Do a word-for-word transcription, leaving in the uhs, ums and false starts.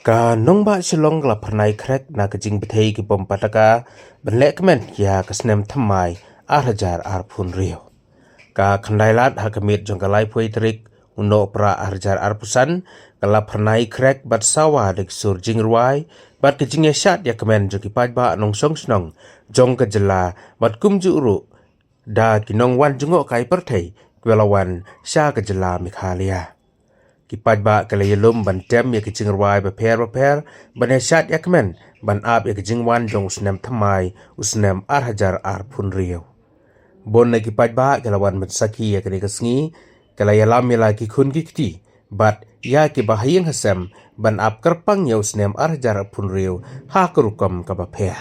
Ka nongbah Shillong ka la phyrnai khrek na ka jingbthei ki bom pataka ban lehkmen ïa ka snem thymmai ar hajar arphew hynriew. Ka khyndai lad ha ka miet jong ka laiphew tarik u Nohprah ar hajar arphew san ka la phyrnai khrek bad sawa da ki sur jingrwai bad ka jingïashad ïakmen jong ki paidbah nongshong shnong jong ka jylla bad kumjuh ruh da ki nongwan jngohkai pyrthei kiba la wan sha ka jylla Meghalaya. Ki paidbah ki la ïalum ban tem ïa ki jingrwai bapher bapher ban ïashad ïakmen ban ap ïa ka jingwan jong u snem thymmai u snem ar hajar arphew hynriew. Bun na ki paidbah ki la wan ban sakhi ïa kane ka sngi, ki la ïalam ïa la ki khun ki kti bad ïa kiba ha ïing ha sem ban ap kyrpang ïa u snem ar hajar arphew hynriew ha ka rukom kaba pher.